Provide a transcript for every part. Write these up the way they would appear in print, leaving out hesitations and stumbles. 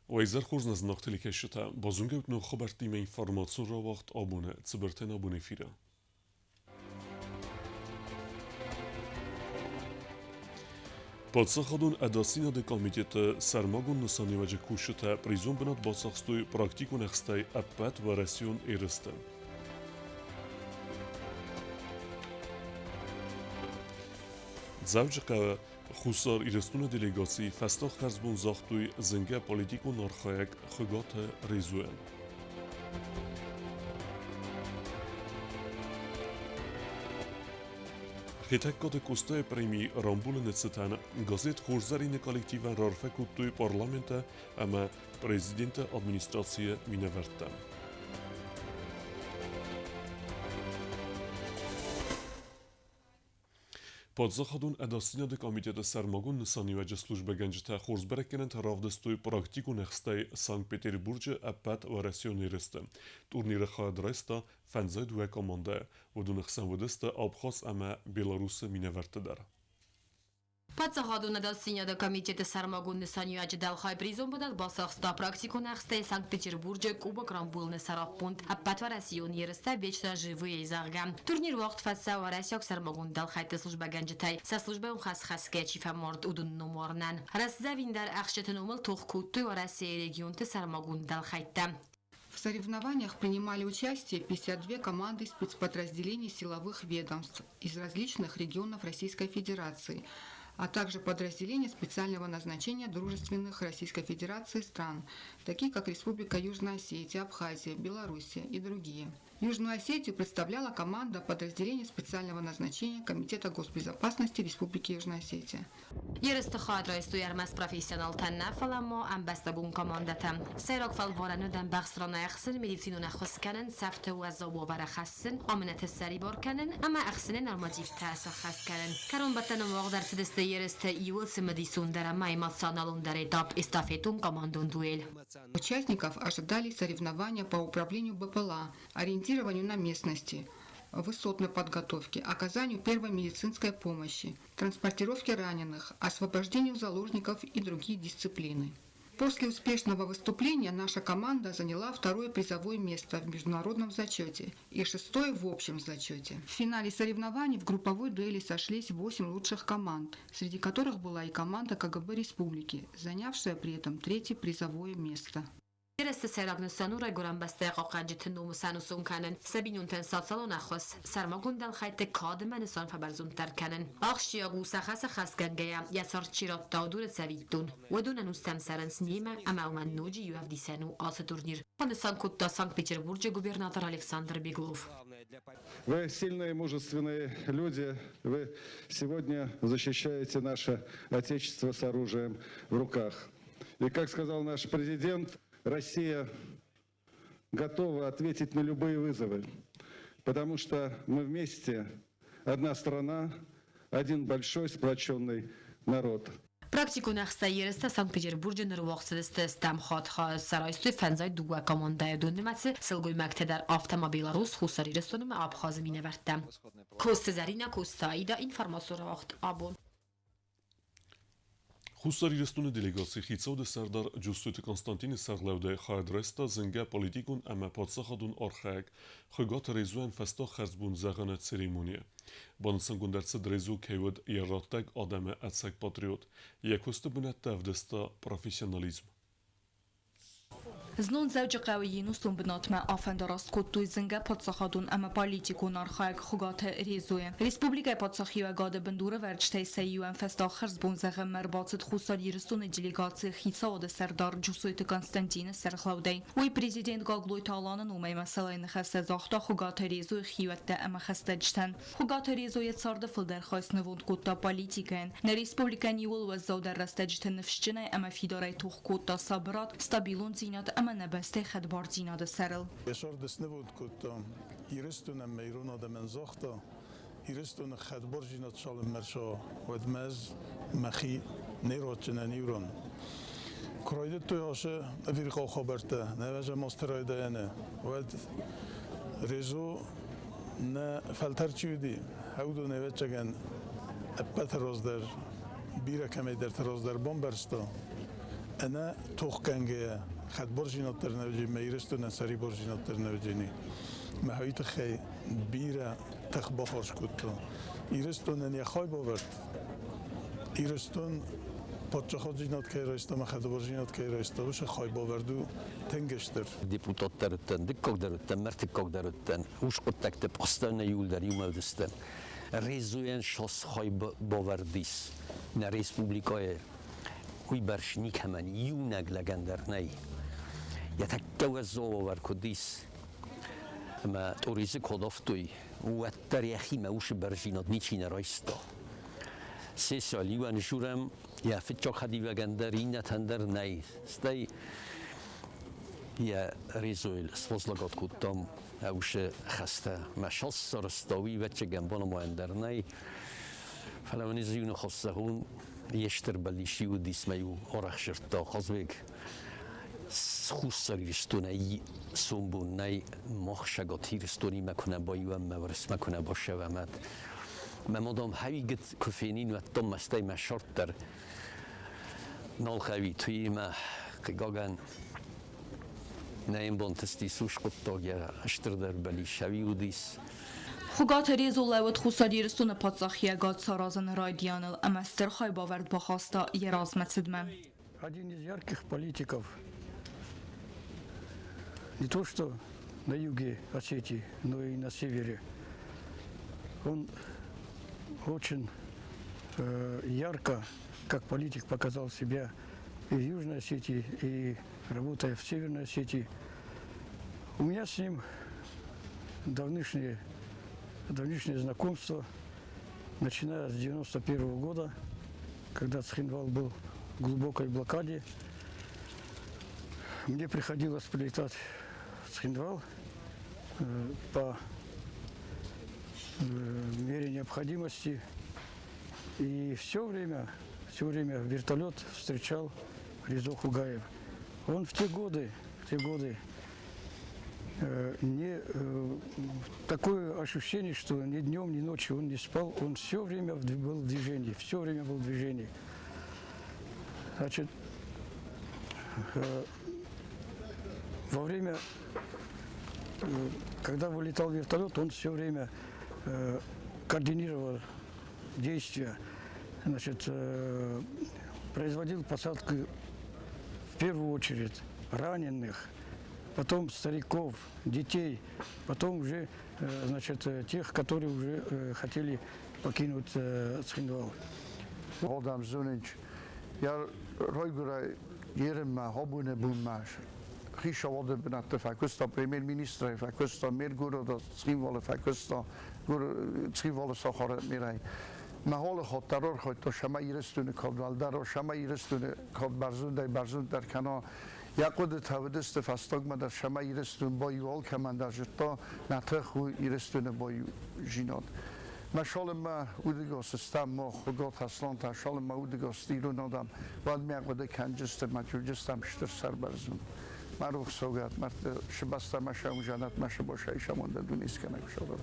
Уӕ изӕр хорз нӕ зынаргъ телекӕсджытӕ! Базонгӕ ут ног хабӕрттимӕ информацион рауагъд абоны Цыбыртӕн абон эфиры. Паддзахадон ӕдасдзинады комитеты сӕрмагонд нысаниуӕджы кусджытӕ призон бынат бацахстой практикон ӕхстӕй ӕппӕтуӕрӕсеон ерысты. Дзӕуджыхъӕуы Хуссар Ирыстоны делегацийы фӕстаг хӕрзбон загътой зынгӕ политикон архайӕг Хуыгаты Резуӕн. Хетӕгкаты Къостайы преми рамбулыны цытӕн газет Хурзӕрин-ы коллективӕн раарфӕ кодтой парламенты ӕмӕ президенты администрацийы минӕвӕрттӕ. Паддзахадон ӕдасдзинады комитеты сӕрмагонд нысаниуӕджы службӕгӕнджытӕ хорз бӕрӕггӕнӕнтӕ равдыстой практикон ӕхстӕй Санкт-Петербурджы ӕппӕтуӕрӕсеон ерысты. Турниры хайад райста фӕндзай дыууӕ командӕйы, уыдоны хсӕн уыдысты Абхаз ӕмӕ Беларусы минӕвӕрттӕ дӕр. Паддзахадон ӕдасдзинады комитеты сӕрмагонд нысаниуӕджы дӕлхай призон бынат бацахста практикон ӕхстӕй Санкт-Петербурджы Кубок рамбулыны сӕраппонд ӕппӕтуӕрӕсейон ерыстӕ Вечно живые, зӕгъгӕ. Турнир уагъд фӕцӕ уӕрӕсейаг сӕрмагонд дӕлхӕйтты службӕгӕнджытӕй сӕ службӕйон хӕс хӕсгӕ чи фӕмард, уыдоны номуарынӕн. Рӕстдзӕвиндӕр ӕхсджыты номыл тох кодтой Уӕрӕсейы регионты сӕрмагонд дӕлхӕйттӕ. В соревнованиях принимали участие 52 команды спецподразделений силовых ведомств из различных регионов Российской Федерации, а также подразделения специального назначения дружественных Российской Федерации стран, такие как Республика Южная Осетия, Абхазия, Белоруссия и другие. Южную Осетию представляла команда подразделения специального назначения Комитета госбезопасности Республики Южная Осетия. Ерысты хайад райстой ӕрмӕст профессионалтӕ нӕ, фӕлӕ ма ӕмбӕстагон командӕтӕ. Сӕйраг фӕлварӕн уыд ӕмбӕхсран ӕхсын, медицинон ӕххуыс кӕнын, цӕфты уӕззау уавӕры хӕссын, амынӕты ссӕрибар кӕнын ӕмӕ ӕхсыны нормативтӕ сӕххӕст кӕнын. Кӕронбӕттӕны уагъд ӕрцыдысты ерысты иууыл цымыдисондӕр ӕмӕ эмоционалондӕр этап эстафетон командон дуэль. Участников ожидали соревнования по управлению БПЛА, ориентированию на местности, высотной подготовке, оказанию первой медицинской помощи, транспортировке раненых, освобождению заложников и другие дисциплины. После успешного выступления наша команда заняла второе призовое место в международном зачете и шестое в общем зачете. В финале соревнований в групповой дуэли сошлись восемь лучших команд, среди которых была и команда КГБ республики, занявшая при этом третье призовое место. Ерысты сӕйраг нысан у райгуырӕн бӕстӕйы хъахъхъӕнджыты ном сӕнусон кӕнын, сӕ бинонтӕн социалон ӕххуыс, сӕрмагонд дӕлхӕйтты кад ӕмӕ нысан фӕбӕрзонддӕр кӕнын. Ахсджиаг у сӕ хӕсы хӕсгӕнгӕйӕ йӕ цард чи радта, уыдоны цӕвиттон. Уыдон ӕнустӕм цӕрынц немӕ ӕмӕ уымӕн ноджы иу ӕвдисӕн у ацы турнир, фӕнысан кодта Санкт-Петербурджы губернатор Александр Беглов. Вы сильные, мужественные люди. Вы сегодня защищаете наше Отечество с оружием в руках. И, как сказал наш президент, Россия готова ответить на любые вызовы, потому что мы вместе одна страна, один большой сплоченный народ. Практикон ӕхстӕй ерыстӕ Санкт-Петербурджы ныр уагъд цыдысты стӕм хатт сарӕзтой фӕндзай дыууӕ командӕйы доннымӕцы сылгоймӕгтӕ дӕр, афтӕ ма Беларус, Хуссар Ирыстон ӕмӕ Абхазы минӕвӕрттӕ. Коцты Зӕринӕ, Коцты Аида, информацион рауагъд абон. Хуссар Ирыстоны делегацийы хицауады сӕрдар Джуссойты Константины сӕргълӕудӕй хайад райста зынгӕ политикон ӕмӕ паддзахадон архайӕг Хуыгаты Резуӕн фӕстаг хӕрзбон зӕгъыны церемонийы. Банысангонд ӕрцыд Резу кӕй уыд йӕ раттӕг адӕмы ӕцӕг патриот, йӕ куысты бынӕтты ӕвдыста профессионализм. Знон Дзӕуджыхъӕуы ӕнусон бынатмӕ афӕндараст кодтой зынгӕ паддзахадон ӕмӕ политикон архайӕг Хуыгаты Резойы. Республикӕйы паддзахиуӕгады бындурӕвӕрджытӕй сӕ иуӕн фӕстаг хӕрзбон зӕгъынмӕ ӕрбацыд Хуссар Ирыстоны делегацийы хицауады сӕрдар Джусойты Константины сӕргълӕудӕй. Уый президент Гаглойты Аланы номӕй мӕсӕлӕй ныхӕстӕ загъта Хуыгаты Резойы хиуӕттӕ ӕмӕ хӕстӕджытӕн. Хуыгаты Резо йӕ царды фылдӕр хай снывонд кодта политикӕйӕн. Нӕ республикӕйӕн иууыл уӕззаудӕр рӕстӕджыты ныфсджынӕй ӕмӕ фидарӕй тох кодта сабырад, стабилондзинад ӕмӕ нӕ бӕстӕйы хӕдбардзинады сӕрыл. Йӕ цард снывонд кодта Ирыстон ӕмӕ ирон адӕмӕн, загъта, Ирыстоны хӕдбардзинад цалынмӕ рцӕуа, уӕдмӕ ӕз мӕхи не рваддзынӕн иуран. Куы райдыдтой ацы ӕвирхъау хабӕрттӕ нӕвӕзӕм азты райдайӕны, уӕд Резо нӕ фӕлтӕр чи уыди, уыдон, ӕвӕццӕгӕн, ӕппӕты раздӕр, бирӕ кӕмӕйдӕрты раздӕр бамбӕрста. Ӕнӕ тохгӕнгӕйӕ хӕдбардзинад дӕр нӕ уыди, мӕ Ирыстонӕн сӕрибардзинад дӕр нӕ уыдзӕни. Мӕ уый тыххӕй бирӕ тых бахарз кодта. Ирыстонӕн йӕ хайбавӕрд, Ирыстон паддзахаддзинад кӕй райста ӕмӕ хӕдбардзинад кӕй райста, уыцы хайбавӕрд у тынг стыр. Депутат дӕр уыдтӕн, дыккаг дӕр уыдтӕн, ӕртыккаг дӕр уыдтӕн. Ус хъуыддӕгты пъӕстӕ нӕ иуылдӕр иумӕ уыдыстӕм. Резуйӕн сос хайбавӕрд ис нӕ республикӕйы уыйбӕрц никӕмӕн иунӕг лӕгӕн дӕр нӕй. Йӕ тӕккӕ уӕззау уавӕр куыд ис, ӕмӕ Тъоризы куы адавтой, уӕддӕр йӕхимӕ уыцы бӕрздзинад ничи нӕ райста. Сесаль иуӕн журӕм йӕ фыццаг хӕдивӕгӕн дӕр, иннӕтӕн дӕр нӕй. Стӕй йӕ Резойыл сфозлагад кодтам уыцы хӕстӕ. Мӕ сассарӕзта, уый ӕвӕццӕгӕн банымайӕн дӕр нӕй. Фӕлӕ мын ӕз иу ныхас зӕгъон, йе стыр бӕллиц-иу уыдис мӕ-иу арӕх сырдта Хъазбег. Хуссар Ирыстонӕй сомбон нӕй мах Цӕгат Ирыстонимӕ куы нӕ баиуӕм ӕмӕ Уырысмӕ куы нӕ бассӕуӕм, мӕ мадам хӕуигыд куы фенин, уӕд дам мӕстӕй мӕ сӕрд дӕр нал хӕуид. Уыимӕ, хъыгагӕн, нӕ йын бантыстис ус хъуыддаг, йӕ стырдӕр бӕллиц ӕви уыдис. Хуыгаты Резо лӕууыд Хуссар Ирыстоны паддзахиӕгад саразыны райдианыл ӕмӕ стыр хайбавӕрд бахаста йӕ размӕцыдмӕ. Один из ярких политиков не то что на юге Осетии, но и на севере. Он очень ярко, как политик, показал себя и в Южной Осетии, и работая в Северной Осетии. У меня с ним давнишнее знакомство, начиная с 91 года, когда Цхинвал был в глубокой блокаде. Мне приходилось прилетать в Цхинвал по мере необходимости. И все время вертолет встречал Резо Хугаев. Он в те годы не, такое ощущение, что ни днем, ни ночью он не спал, он все время был в движении, все время был в движении. Значит, во время, когда вылетал вертолет, он все время координировал действия, значит, производил посадку в первую очередь раненых, потом стариков, детей, потом уже значит, тех, которые уже хотели покинуть Цхинвал. Адам зонынц, йӕ райгуырӕн Ирмӕ, абоны бонмӕ хицауады бынӕтты фӕкуыста, премьер-министрӕй фӕкуыста, мэр города Цхинвалы фӕкуыста, Цхинвалы сахары мэрӕй. Мӕ алы хатт дӕр архайдта, цӕмӕй Ирыстоны кад уӕлдӕр, цӕмӕй Ирыстоны кад бӕрзондӕй бӕрзонддӕр кӕна. Йӕ хъуыдытӕ уыдысты фӕстагмӕ дӕр, цӕмӕй Ирыстон баиу алкӕмӕн дӕр зыдта, нӕ тых у Ирыстоны баиудзинад. Мӕ цалынмӕ удӕгас стӕм мах, Хуыгаты Аслантӕ, цалынмӕ удӕгас ирон адӕм, уӕдмӕ хъуыды кӕнджыстӕм ӕмӕ уыдзыстӕм стыр сӕрбӕрзонд. Мӕ рухс цӕугӕд мӕрдты сыбӕстӕ мӕ сӕум дзӕнӕтмӕ сыбосӕй самонда дунескӕнӕг Хуыцау.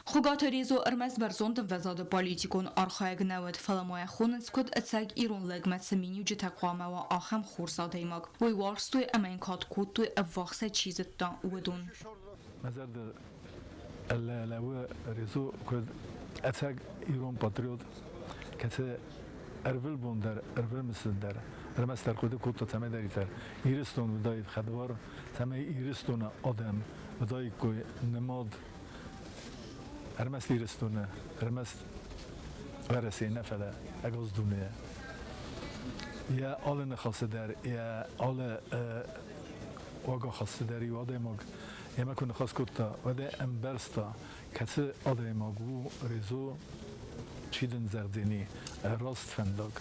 Хуыгаты Резо ӕрмӕст бӕрзонд ӕмвӕзады политикон архайӕг нӕ уыд, фӕлӕ ма йӕ хонынц куыд ӕцӕг ирон лӕгмӕ цы миниуджытӕ хъуамӕ уа, ахӕм хорз адӕймаг. Уый уарзтой ӕмӕ йын кад кодтой ӕввахсӕй чи зыдта, уыдон. Мӕ зӕрдыл лӕууы Резо куыд ӕцӕг ирон патриот, кӕцы ӕрвылбон дӕр, ӕрвылмысыд дӕр ӕрмӕстдӕр хъуыды кодта, цӕмӕйдӕриддӕр Ирыстон уыдаид хӕдбар, цӕмӕй Ирыстоны адӕм уыдаиккой нымад ӕрмӕст Ирыстоны, ӕрмӕст Уӕрӕсейы нӕ, фӕлӕ ӕгас дунейы. Йӕ алы ныхасы дӕр, йӕ алы уагахасты дӕр иу адӕймаг йемӕ куы ныхас кодта, уӕд ӕй ӕмбӕрста, кӕцы адӕймаг у Резо, чи дын зӕгъдзӕни раст фӕндаг.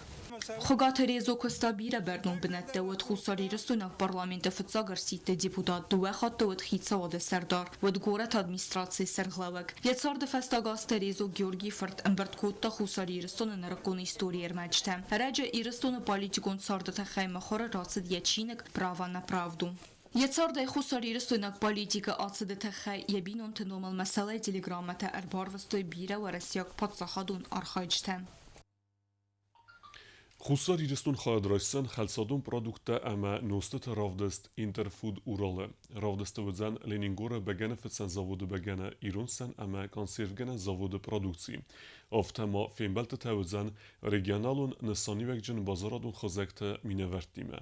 Хуыгаты Резо куыста бирӕ бӕрнон бынӕтты, уыд хуссарирыстойнаг парламенты фыццаг ӕрсидты депутат, дыууӕ хатты уыд хицауады сӕрдар, уыд горӕты администрацийы сӕргълӕууӕг. Йӕ царды фӕстаг азты Резо Георгийы фырт ӕмбырд кодта Хуссар Ирыстоны нырыккон историйы ӕрмӕджытӕ. Ӕрӕджы Ирыстоны политикон царды тыххӕй мыхуыры рацыд йӕ чиныг «Право на правду». Йӕ цардӕй хуссарирыстойнаг политикы ацыды тыххӕй йӕ бинонты номыл мӕсӕлӕй телеграммӕтӕ ӕрбарвыстой бирӕ уӕрӕсейаг паддзахадон архайджытӕ. Хуссар Ирыстон хайад райсдзӕн хӕлцадон продукттӕ ӕмӕ нозтыты равдыст Интерфуд Урал-ы. Равдысты уыдзӕн Ленингоры бӕгӕныфыцӕн заводы бӕгӕны, ирон сӕн ӕмӕ консервгӕнӕн заводы продукци. Афтӕ ма фембӕлдтытӕ уыдзӕн регионалон нысаниуӕгджын базарадон хызӕгты минӕвӕрттимӕ.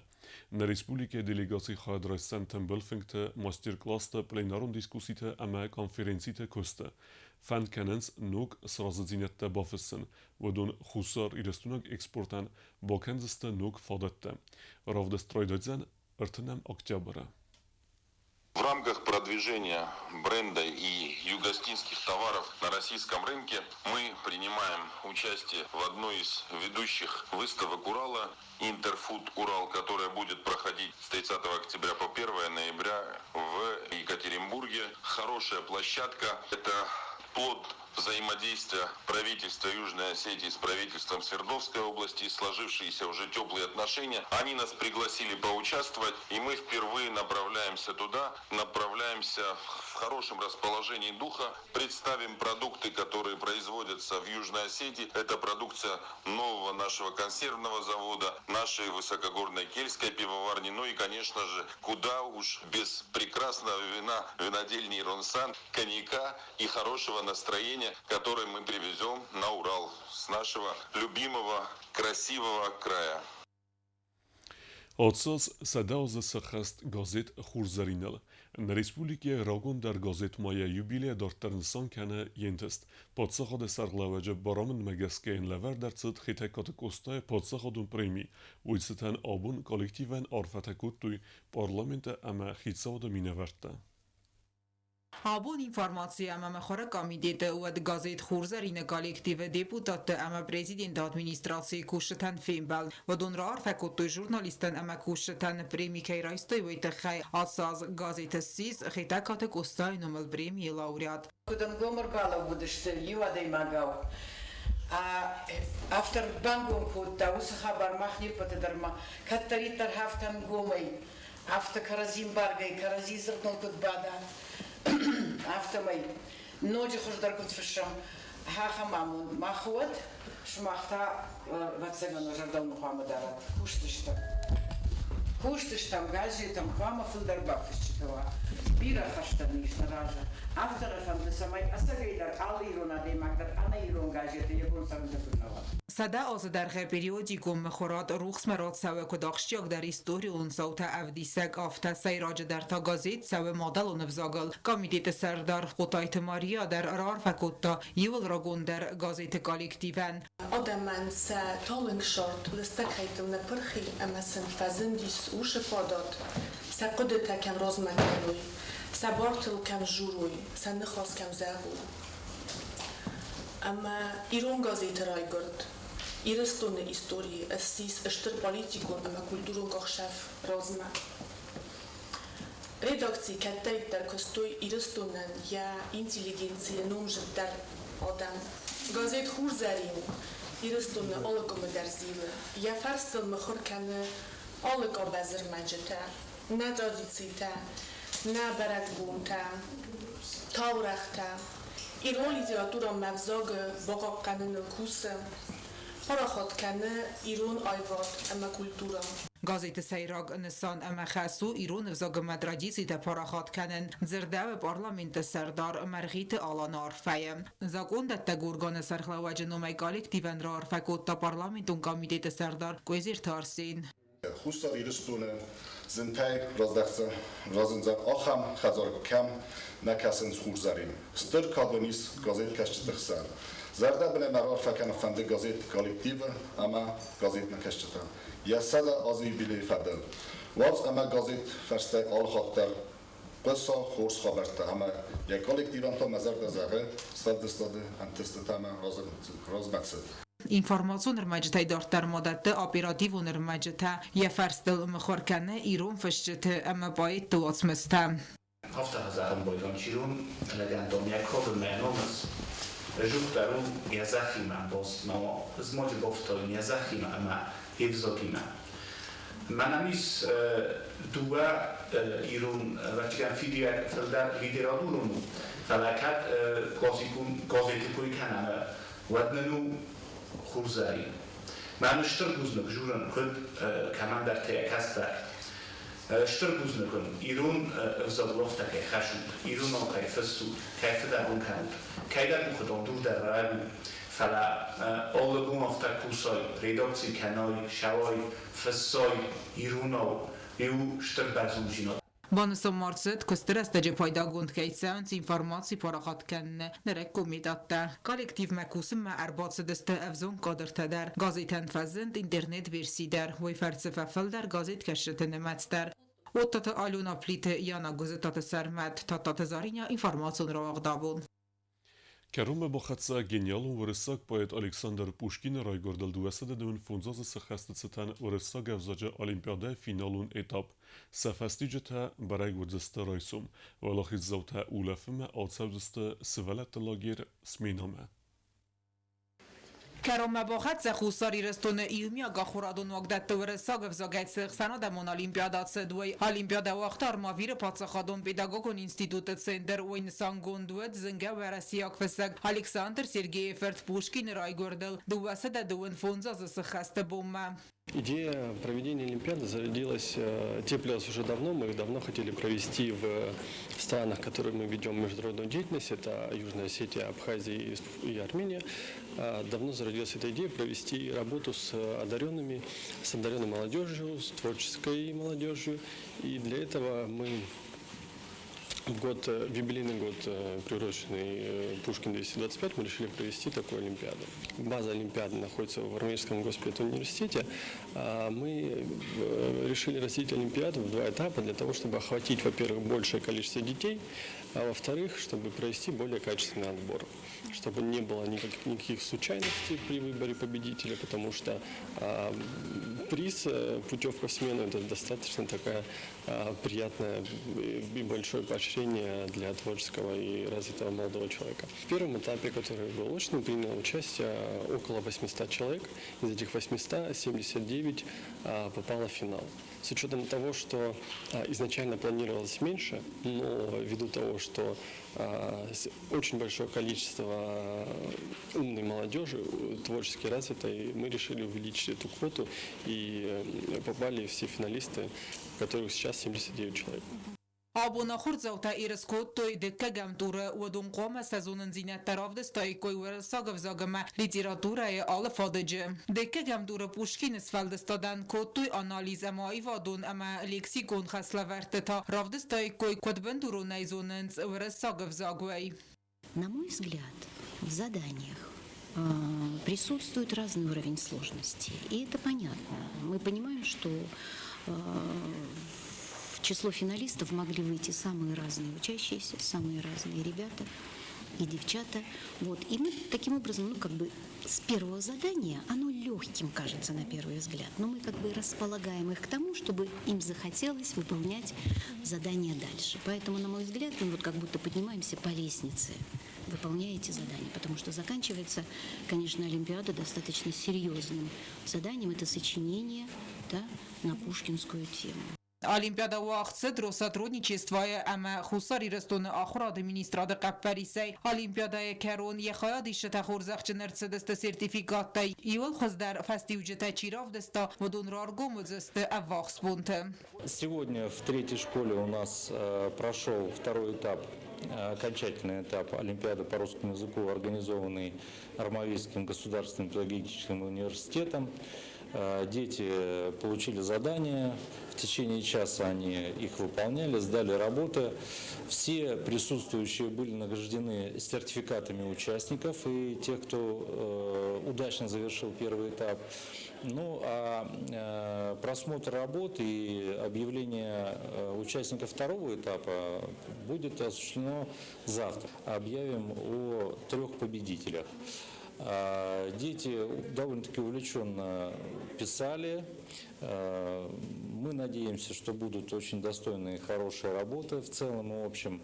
Нӕ республикӕйы делегаци хайад райсдзӕн тымбыл фынгты, мастер-классты, пленарон дискусситы ӕмӕ конференциты куысты. Фӕнд кӕнынц ног сразыдзинӕдтӕ бафыссын, уыдон Хуссар Ирыстонаг экспортӕн бакӕндзысты ног фадӕттӕ. Равдыст райдайдзӕн 30 октябры. В рамках продвижения бренда и югостинских товаров на российском рынке мы принимаем участие в одной из ведущих выставок Урала «Интерфуд Урал», которая будет проходить с 30 октября по 1 ноября в Екатеринбурге. Хорошая площадка. Это плод взаимодействия правительства Южной Осетии с правительством Свердловской области, сложившиеся уже теплые отношения. Они нас пригласили поучаствовать, и мы впервые направляемся туда, направляемся в хорошем расположении духа, представим продукты, которые производятся в Южной Осетии. Это продукция нового нашего консервного завода, нашей высокогорной кельтской пивоварни, ну и, конечно же, куда уж без прекрасного вина винодельни Иронсан, коньяка и хорошего настроения, которое мы привезем на Урал с нашего любимого красивого края. Ацы аз 100 азы сӕххӕст газет Хурзӕрин-ыл. Нӕ республикӕйы рагондӕр газет ма йӕ юбилейӕ дарддӕр нысан кӕны йе нтыст. Паддзахады сӕргълӕууӕджы барамындмӕ гӕсгӕ йын лӕвӕрд ӕрцыд Хетӕгкаты Къостайы паддзахадон преми. Уый цытӕн абон коллективӕн арфӕтӕ кодтой Парламенты ӕмӕ Хицауады минӕвӕрттӕ. Абон информаци ӕмӕ мыхуыры комитеты уӕд газет Хурзӕрин-ы коллективы депутатты ӕмӕ президенты администрацийы кусджытӕн фембӕлд. Уыдон раарфӕ кодтой журналисттӕн ӕмӕ кусджытӕн преми кӕй райстой, уый тыххӕй. Ацы аз газеты ссис Хетӕгкаты Къостайы номыл премийы лауреат. Куыд ӕнгом ӕрбалӕууыдысты иу адӕймагау. Автор бангом кодта уыцы хабар мах не ппӕты дӕр ма кӕддӕриддӕр афтӕ ӕнгомӕй, афтӕ кӕрӕдзи мбаргӕй, кӕрӕдзи дзырдыл куыд бада, афтӕмӕй ноджы хуыздӕр куыд фыссӕм, ахӕм амонд мах уӕд, сымах та, ӕвӕццӕгӕн, уӕ зӕрдыл хъуамӕ дарат, кусдзыстӕм. Кусдзыстӕм газетӕм, хъуамӕ фылдӕр бафысджытӕ уа. Бирӕ хӕстӕ нын ис нӕ разы. Афтӕ нӕ фӕнды, цӕмӕй ӕцӕгӕйдӕр алы ирон адӕймаг дӕр ӕнӕ ирон газеты йӕ бон цӕрын дӕр куыд нӕ уа. 100 азы дӕргъы периодикон мыхуырад рухсмӕ рацӕуы куыд ахсджиагдӕр историон цаутӕ ӕвдисӕг, афтӕ сӕйраджыдӕр та газет цӕуы мадӕлон ӕвзагыл. Комитеты сӕрдар Хъотайты Мария дӕр раарфӕ кодта иууыл рагондӕр газеты коллективӕн. Адӕмӕн сӕ талынг сӕрд лыстӕгхӕйттыл ныппырх и ӕмӕ сын фӕзындис уыцы фадат, сӕ хъуыдытӕ кӕм размӕ кӕной, сӕ бартыл кӕм дзурой, сӕ ныхас кӕм зӕгъой. Ӕмӕ ирон газеты райгуырд Ирыстоны историйы ссис стыр политикон ӕмӕ культурон къахсӕф размӕ. Редакцийы кӕддӕриддӕр куыстой Ирыстонӕн йӕ интеллигенцийы номзыддӕр адӕм. Газет Хурзӕрин Ирыстоны алы къуымы дӕр зилы, йӕ фӕрстыл мыхуыр кӕны алы къабазы рмӕджытӕ, нӕ традицитӕ, нӕ бӕрӕгбонтӕ, таурӕгътӕ. Ирон литературӕмӕ ӕвзагы бахъахъхъӕныныл кусы, парахат кӕны ирон аивад ӕмӕ культурӕ. Газеты сӕйраг нысан ӕмӕ хӕс у ирон ӕвзагимӕ традицитӕ парахат кӕнын, дзырдӕуы Парламенты сӕрдар Мӕргъиты Аланы арфӕйы. Закъондӕттӕг органы сӕргълӕууӕджы номӕй коллективӕн раарфӕ кодта парламентон комитеты сӕрдар Къуезерты Арсен. Хуссар Ирыстоны зынтӕй раздӕхдзӕн, разындзӕн ахӕм хӕдзар, кӕм нӕ кӕсынц Хурзӕрин. Стыр кад ын ис газеткӕсджыты хсӕн. Зӕрдӕбынӕй мӕ раарфӕ кӕнын фӕнды газет коллективы ӕмӕ газетмӕкӕсджытӕн йӕ 100 азы юбилейы фӕдыл. Уадз ӕмӕ газет фӕрстӕй алыхатт дӕр хъуыса хорз хабӕрттӕ ӕмӕ йӕ коллективӕн та мӕ зӕрдӕ зӕгъы сфӕлдыстады ӕнтыстытӕ ӕмӕ размӕцыд. Информацион ӕрмӕджытӕй дарддӕр ма дӕтты оперативон ӕрмӕджытӕ, йӕ фӕрстыл мыхуыр кӕны ирон фысджыты ӕмӕ поэтты уацмыстӕ. Афтӕ хӕдзарон лӕгӕндон йӕ кодынмӕ номыз жух дӕр у йӕ зӕххимӕ баст, ма змоджы бафтауын йӕ зӕххимӕ ӕмӕ йе взагимӕ. Мӕнӕн ис дыууӕ ирон ӕвӕццӕгӕн фидиуӕг фылдӕр литературон у, фӕлӕ кӕд классикон газеты кой кӕнӕм, уӕд нын у Хурзӕрин. Мӕн стыр бузныг журын куыд кӕмӕндӕртӕ йӕ кӕстӕр. Стыр бузныг уын, ирон ӕвзагыл афтӕ кӕй хӕссут, иронау кӕй фыссут, кӕй фыдӕбон кӕнут. Кӕйдӕр къухы дон дур дӕр раг у, фӕлӕ алы бон афтӕ кусай, редакци кӕнай, сӕуай, фыссай иронау, иу стыр бӕрзонддзинад. Банысан ма рцыд, куысты рӕстӕджы пайдагонд кӕй цӕуынц информаци парахат кӕныны нырыккон методтӕ. Коллективмӕ кусынмӕ ӕрбацыдысты ӕвзонг кадртӕ дӕр. Газетӕн фӕзынд интернет-верси дӕр, уый фӕрцы фӕфылдӕр газеткӕсджыты нымӕц дӕр. Оттаты Алена Плиты, Яна Гуызытаты Сӕрмӕт, Тадтаты Заринӕ, информацион рауагъдабон. Кӕронмӕ бахӕццӕ гениалон уырыссаг поэт Александр Пушкины райгуырдыл 215 азы сӕххӕсты цытӕн уырыссаг ӕвзаджы олимпиадӕйы финалон этап. Сӕ фӕстиуджытӕ бӕрӕг уыдзысты райсом. Уӕлахиздзаутӕ улӕфынмӕ ацӕудзысты сывӕллӕтты лагерь Сменамӕ. Кӕронмӕ бахӕццӕ Хуссар Ирыстоны иумиаг ахуырадон уагдӕтты уырыссаг ӕвзагӕй цы ӕхсӕнадӕмон олимпиадӕ ацыд, уый. Олимпиадӕ уагъта Армавиры паддзахадон педагогон институты центр. Уый нысангонд уыд зынгӕ уӕрӕсейаг фыссӕг Александр Сергейы фырт Пушкины райгуырдыл 225 азы сыххӕсты бонмӕ. Идея проведения Олимпиады зародилась, теплилась уже давно. Мы их давно хотели провести в странах, которые мы ведем международную деятельность. Это Южная Осетия, Абхазия и Армения. Давно зародилась эта идея провести работу с одаренными, с одаренной молодежью, с творческой молодежью. И для этого мы в год, в юбилейный год, приуроченный Пушкин 225, мы решили провести такую Олимпиаду. База Олимпиады находится в Армейском госпитале-университете. Мы решили разделить Олимпиаду в два этапа для того, чтобы охватить, во-первых, большее количество детей, а во-вторых, чтобы провести более качественный отбор, чтобы не было никаких случайностей при выборе победителя, потому что приз, путевка в смену, это достаточно такая приятная и большое поощрение для творческого и развитого молодого человека. В первом этапе, который был очным, приняло участие около 800 человек. Из этих 800 79 попало в финал. С учетом того, что изначально планировалось меньше, но ввиду того, что очень большое количество умной молодежи, творчески развитой, мы решили увеличить эту квоту и попали все финалисты, которых сейчас 79 человек. Абон ахуырдзаутӕ ерыс кодтой дыккӕгӕм туры. Уыдон хъуамӕ сӕ зонындзинӕдтӕ равдыстаиккой уырыссаг ӕвзаг ӕмӕ литературӕйы алы фадыджы. Дыккӕгӕм туры Пушкины сфӕлдыстадӕн кодтой анализ ӕмӕ аивадон ӕмӕ лексикон хӕслӕвӕрдтытӕ та равдыстаиккой, куыд бындуронӕй зонынц уырыссаг ӕвзаг, уый. На мой взгляд, в заданиях присутствует разный уровень сложности. И это понятно. Мы понимаем, что в число финалистов могли выйти самые разные учащиеся, самые разные ребята и девчата. Вот. И мы таким образом, ну, как бы с первого задания, оно легким кажется на первый взгляд, но мы как бы располагаем их к тому, чтобы им захотелось выполнять задание дальше. Поэтому, на мой взгляд, мы вот как будто поднимаемся по лестнице, выполняя эти задания, потому что заканчивается, конечно, Олимпиада достаточно серьезным заданием. Это сочинение, да, на пушкинскую тему. Олимпиадӕ уагъд цыд Россотрудничествойы ӕмӕ Хуссар Ирыстоны ахуырады министрады хъӕппӕрисӕй. Олимпиадӕйы кӕрон йӕ хайадисджытӕ хорзӕхджын ӕрцыдысты сертификаттӕй. Иуыл хуыздӕр фӕстиуджытӕ чи равдыста, уыдон раргом уыдзысты ӕввахс бонты. Сегодня в третьей школе у нас прошел второй этап, окончательный этап Олимпиады по русскому языку, организованный Армавирским государственным педагогическим университетом. Дети получили задания, в течение часа они их выполняли, сдали работы. Все присутствующие были награждены сертификатами участников и тех, кто удачно завершил первый этап. Ну а просмотр работ и объявление участников второго этапа будет осуществлено завтра. Объявим о трех победителях. Дети довольно-таки увлеченно писали. Мы надеемся, что будут очень достойные и хорошие работы в целом и общем.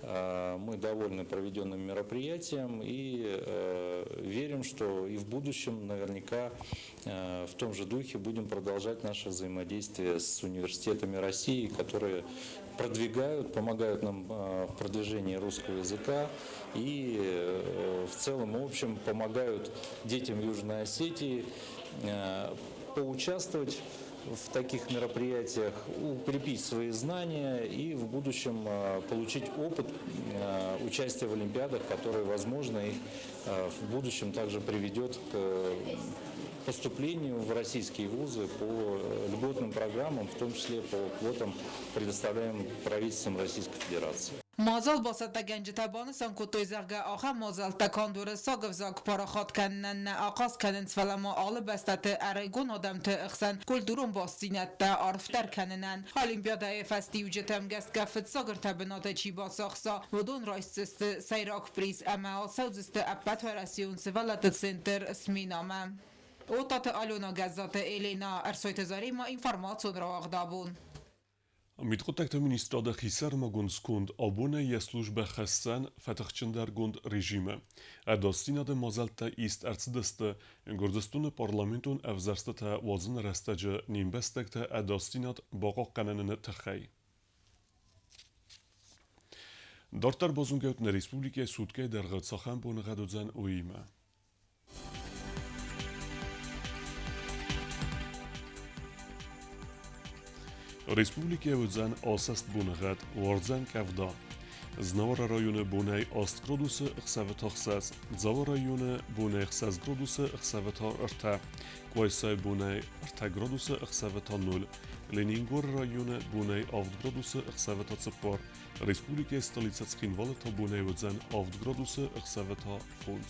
Мы довольны проведенным мероприятием и верим, что и в будущем наверняка в том же духе будем продолжать наше взаимодействие с университетами России, которые продвигают, помогают нам в продвижении русского языка и в целом и общем помогают детям Южной Осетии поучаствовать в таких мероприятиях, укрепить свои знания и в будущем получить опыт участия в олимпиадах, который, возможно, их в будущем также приведет к поступлению в российские вузы по льготным программам, в том числе по квотам, предоставляемым правительством Российской Федерации. Мадзал бацӕттӕгӕнджытӕ банысан кодтой, зӕгъгӕ, ахӕм мадзӕлттӕ канд уырыссаг ӕвзаг парахат кӕнынӕн нӕ ахъаз кӕнынц, фӕлӕ ма алы бӕстӕты ӕрыгон адӕмты хсӕн культурон бастдзинӕдтӕ арфдӕр кӕнынӕн. Олимпиадӕйы фӕстиуджытӕм гӕсгӕ фыццаг ӕртӕ бынаты чи бацахса, уыдон райсдзысты сӕйраг приз ӕмӕ ацӕудзысты ӕппӕтуӕрӕсеон сывӕллӕтты центр Смена-мӕ. Оттаты Алена, Гӕззаты Елена, Ӕрсойты Заремӕ, информацион рауагъд абон. Мидхъуыддӕгты министрады хисӕрмагонд сконд абонӕй йӕ службӕ хӕсдзӕн фӕтыхджындӕргонд режимы. Ӕдасдзинады мадзӕлттӕ ист ӕрцыдысты Гуырдзыстоны парламентон ӕвзӕрстытӕ уадзыны рӕстӕджы не мбӕстӕгты ӕдасдзинад бахъахъхъӕныны тыххӕй. Дарддӕр базонгӕ ут нӕ республикӕйы суткӕйы дӕргъы цахӕм боныгъӕд уыдзӕн, уыимӕ. Республикӕйы уыдзӕн асӕст боныгъӕд, уардзӕн къӕвда. Знауыры районы бонӕй 8 градусы, ӕхсӕвы та 6. Дзауы районы бонӕй 6 градусы, ӕхсӕвы та 3. Къуайсайы бонӕй 3 градусы, ӕхсӕвы та 0. Ленингоры районы бонӕй 7 градусы, ӕхсӕвы та 4. Республикӕйы столицӕ Цхинвалы та бонӕй уыдзӕн 7 градусы, ӕхсӕвы та 5.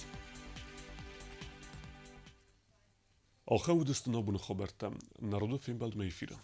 Ахӕм уыдысты нӕ абоны хабӕрттӕ. Народы фембӕлдмӕ эфиры.